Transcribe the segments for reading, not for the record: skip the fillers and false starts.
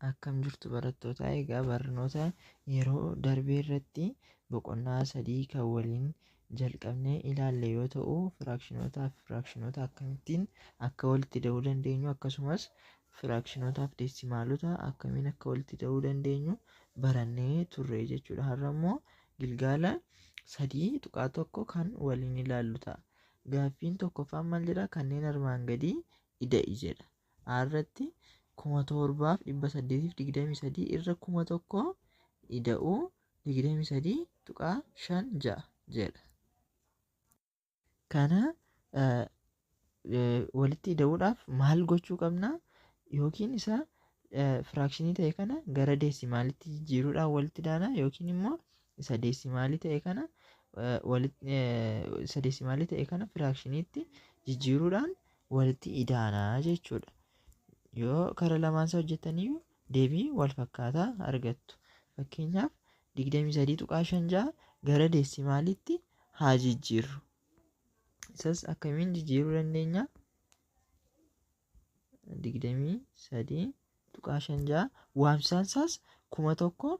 Akkam jirtu barattoota? Egaa barnoota yeroo darbee irratti boqonnaa 3 kan waliin jalqabnee ilaalle yoo ta'u, firaakshinootaa fi firaakshinoota akkamittiin akka walitti da'uu dandeenyu, akkasumas firaakshinootaa fi deesimaalota akkamiin akka walitti da'uu dandeenyu barannee turre jechuudha. Har'a immoo gilgaala 3.1 kan waliin ilaallu ta'a. Gaaffiin tokkoffaan maal jedha? Kanneen armaan gadii ida'i jedha. A irratti 7823 irra 1000 ida'uu 23.56 jedha. Kana walitti ida'uudhaaf maal gochuu qabna? Yookiin isa firaakshinii ta'e kana gara deesimaalitti jijjiiruudhaan walitti daana, yookiin immoo isa deesimaalii ta'e kana isa deesimaalii ta'e kana firaakshiniitti jijjiiruudhaan walitti idaanaa jechuudha. Yoo karaa lamaan isaa hojjettaniyyuu deebii wal fakkaataa argattu. Fakkeenyaaf 23.56 gara deesimaalitti haa jijjiirru. Isas akkamiin jijjiiruu dandeenya? 23.56 waamsaan isaas 1000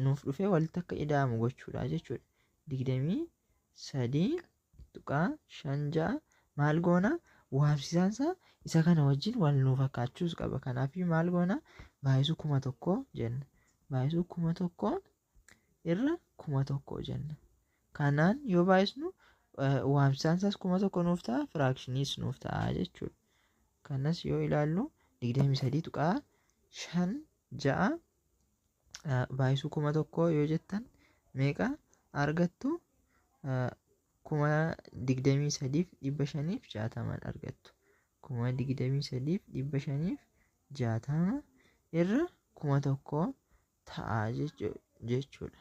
nuuf dhufee walitti akka ida'amu gochuudha jechuudha. 23.56 maal goona? Waamsisaan isaa isa kana wajjin wal nuuf fakkaachuus qaba. Kanaaf maal goona? Baay'isuu 1000 jenna. Baay'isuu 1000 irra 1000 jenna. Kanaan yoo baay'isnu waamsisaan isaas 1000 nuuf ta'a, firaakshiniis nuuf ta'a jechuudha. Kanas yoo ilaallu 23.56 baay'isuu 1000 yoo jettan meeqa argattu? 23,560 argattu. 23,560 irra 1000 ta'a jechuudha.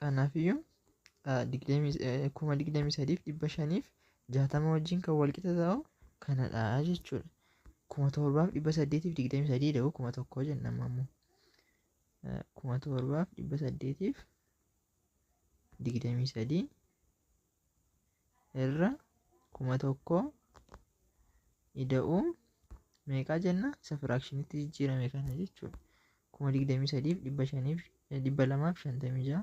Kanaafiyyuu 23,560 wajjin kan wal qixa ta'u kanadha jechuudha. 7823 ida'uu 1000 jenna ammoo. 7823 irra 1000 ida'uu meeqaa jenna? Isa firaakshiniitti jijjiirame kana jechuudha. 23,256, 23,560 dha.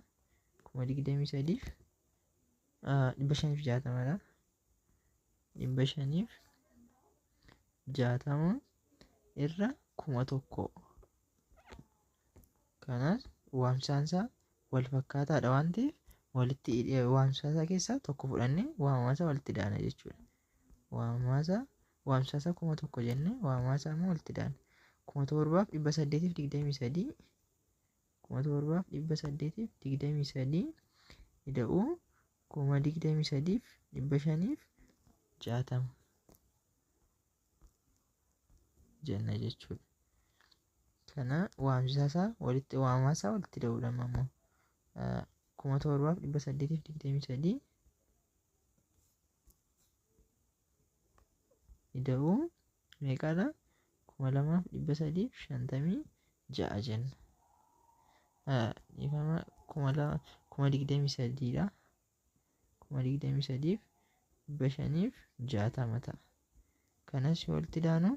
560 irra 1000. Kanas waamsaan isaa wal fakkaataadha waan ta'eef walitti waamsaa isaa keessaa tokko fudhannee waamamaa isaa walitti daana jechuudha. Waamamaa isaa waamsaa isaa 1000 jennee waamamaa isaa immoo walitti daana. 7823, 7823 ida'uu 23,560 jenna jechuudha. Kana waamsisaa isaa walitti waamamaa isaa walitti da'uudha ammoo. 7823 ida'uu meeqaadha? 2356 jenna. Dhiifama, 23,000 dha. 23,560 ta'a. Kanas yoo walitti daanu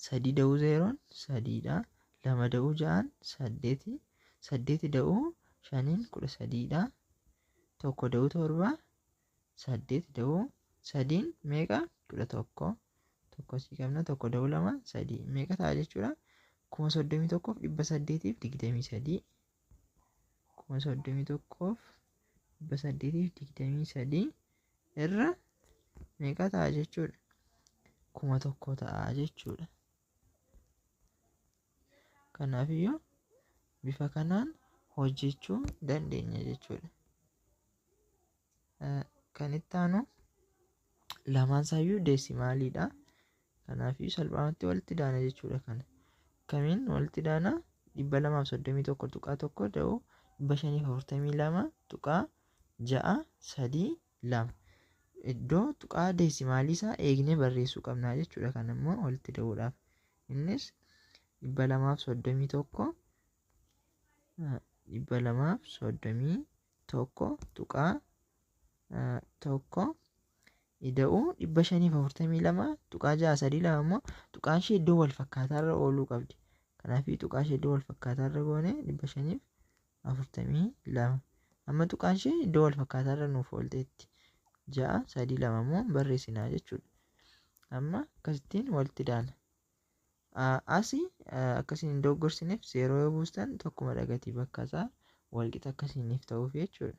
3 da'uu 0 3dha. 2 da'uu 6 8, 8 da'uu 5 13dha. 1 da'uu 7, 8 da'uu 3 meeqa? 11. Tokko asii qabna, 1 da'uu 2 3 meeqa ta'a jechuudha? 31,823, 31,823 irra meeqa ta'a jechuudha? 1000 ta'a jechuudha. Kanaafiyyuu bifa kanaan hojjechuu dandeenya jechuudha. Kan itti aanu lamaan isaayyuu deesimaaliidha. Kanaafiyyuu salphaamatti walitti daana jechuudha kana. Kamiin walitti daana? 231.1 da'uu 542.632. Iddoo tuqaa deesimaalii isaa eegnee barreessuu qabna jechuudha. Kan immoo walitti da'uudhaaf. Innis 231, 231.1 Ida'uu 542.632 immoo tuqaan ishee iddoo wal fakkaataarra ooluu qabdi. Kanaafii tuqaa ishee iddoo wal fakkaataarra goone 542. Amma tuqaan ishee iddoo wal fakkaataarra nuuf oolteetti. 6 3 2 immoo barreessinaa jechuudha. Amma akkasittiin walitti daana. Asii akkasiin hin dogoggorsineef 0 yoo buustan tokkuma dhagatii bakka isaa walqixa akkasiiniif ta'uuf jechuudha.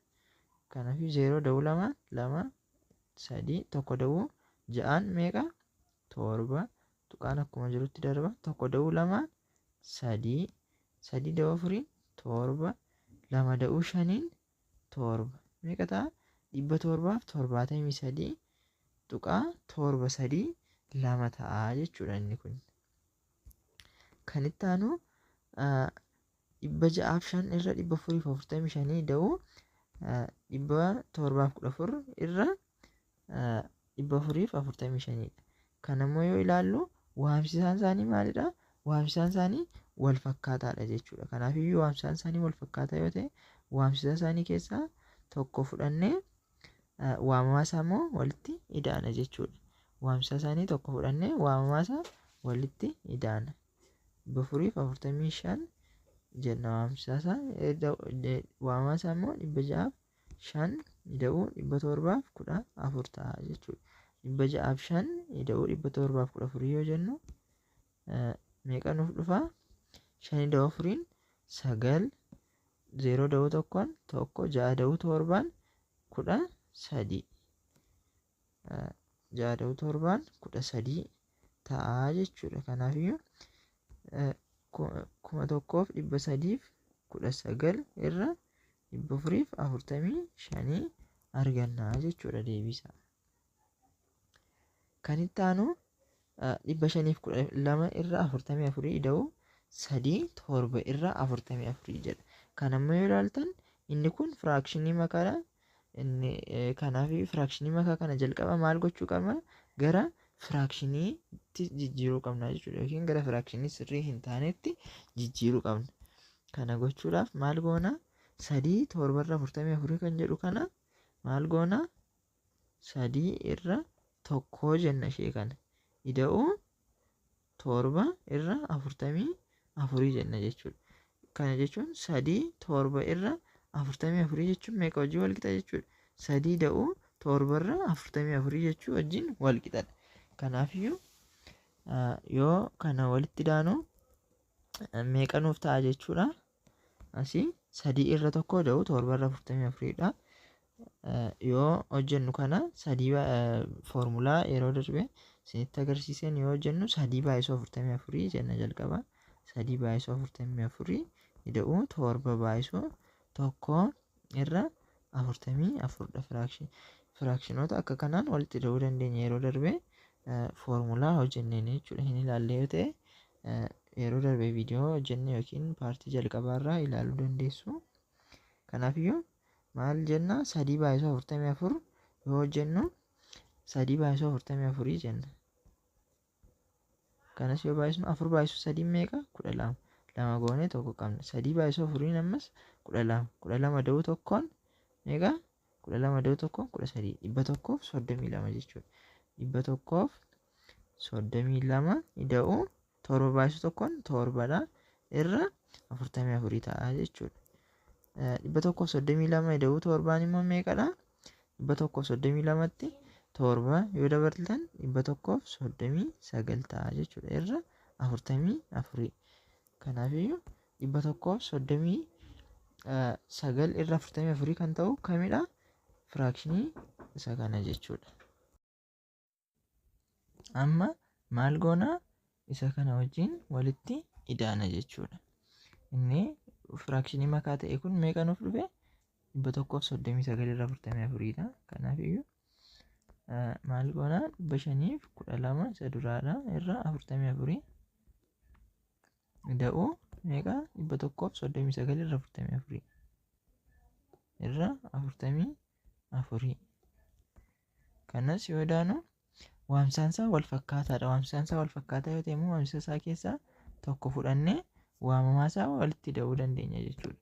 Kanaafii 0 da'uu 2 2 3 1 da'uu 6 meeqa? 7 tuqaan akkuma jirutti darba 1 da'uu 2 3 3 da'uu 4 7 2 da'uu 5 7 meeqa ta'a? 773.732 ta'a jechuudha inni kun. Kan itti aanu 605 irra 445 da'uu 714 irra 445 dha. Kan ammoo yoo ilaallu waamsisaan isaanii maalidha? Waamsisaan isaanii wal fakkaataadha jechuudha. Kanaafiyyuu waamsisaan isaanii wal fakkaataa yoo ta'e waamsisaa isaanii keessaa tokko fudhannee waamamaa isaa immoo walitti ida'ana jechuudha. Waamsisaa isaanii tokko fudhannee waamamaa isaa walitti ida'ana. 445 jenna waamsisaa isaa, waamamaa isaa immoo 605 ida'uu 714 ta'a jechuudha. 605 ida'uu 714 yoo jennu meeqa nuuf dhufa? 5 ida'uu 4 9 0 da'uu 1 1 6 da'uu 7 13 6 da'uu 7 13 ta'a jechuudha. Kanaafiyyuu 1319 irra 445 arganna jechuudha deebisaa. Kan itti aanu 512 irra 44 ida'uu 3 7 irra 44 jedha. Kan ammoo yoo ilaaltan inni kun firaakshinii makaadha. Inni kanaaf firaakshinii makaa kana jalqaba maal gochuu qabna? Gara firaakshiniitti jijjiiruu qabna jechuudha. Yookiin gara firaakshinii sirrii hin taanetti jijjiiruu qabna. Kana gochuudhaaf maal goona? 3 7 irra 44 kan jedhu kana maal goona? 3 irra 1 jenna ishee kana. Ida'uu 7 irra 44 jenna jechuudha. Kana jechuun 3 7 irra 44 jechuun meeqa wajjin wal qixa jechuudha. 3 da'uu 7 irra 44 jechuu wajjin wal qixadha. Kanaafiyyuu yoo kana walitti daanu meeqa nuuf ta'a jechuudha. Asii 3 irra 1 da'uu 7 irra 44 dha. Yoo hojjennu kana 3 foormulaa yeroo darbe isinitti agarsiiseen yoo hojjennu 3 baay'isuu 44 jenna jalqaba. 3 baay'isuu 44 ida'uu 7 baay'isuu 1 irra 44 dha. Firaakshinoota akka kanaan walitti ida'uu dandeenya yeroo darbe foormulaa hojjenneen jechuudha. Hin ilaalle yoo ta'e yeroo darbe viidiyoo hojjenne yookiin paartii jalqabaarraa ilaaluu dandeessu. Kanaafiyyuu maal jenna? 3 baay'isuu 44 yoo hojjennu 3 baay'isuu 44 jenna. Kanas yoo baay'isnu 4 baay'isuu 3 meeqa? 12. 2 goonee 1 qabna. 3 baay'isuu 4 ammas 12. 12 da'uu 1 meeqa? 12 da'uu 1 13. 132 jechuudha. 132 ida'uu 7 baay'isuu 1 7 dha irra 44 ta'a jechuudha. 132 ida'uu 7 immoo meeqadha? 132tti 7 yoo dabaltan 139 ta'a jechuudha irra 44. Kanaafiyyuu 139 irra 44 kan ta'u kamidha? Firaakshinii isa kana jechuudha. Amma maal goona? Isa kana wajjin walitti idaana jechuudha. Inni firaakshinii makaa ta'e kun meeqa nuuf dhufe? 139 irra 44 dha. Kanaafiyyuu maal goona? 512 isa duraadha irra 44 ida'uu meeqa? 139 irra 44 irra 44. Kanas yoo idaanu waamsaan isaa wal fakkaataadha. Waamsaan isaa wal fakkaataa yoo ta'e immoo waamsa isaa keessaa tokko fudhannee waamamaa isaa walitti ida'uu dandeenya jechuudha.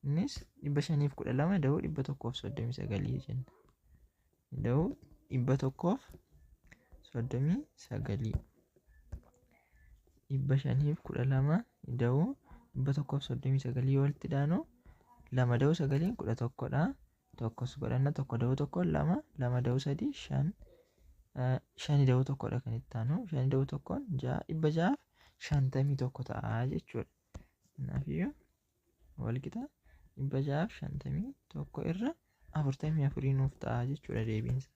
Innis 512 ida'uu 139 jenna. Ida'uu 139. 512 ida'uu 139 yoo walitti daanu 2 da'uu 9 11dha. Tokkos godhanna 1 da'uu 1 2 2 da'uu 3 5 5 da'uu 1dha kan itti aanu 5 da'uu 1 6 651 ta'a jechuudha. Kanaafiyyuu walqixa 651 irra 44 nuuf ta'a jechuudha deebiinsa.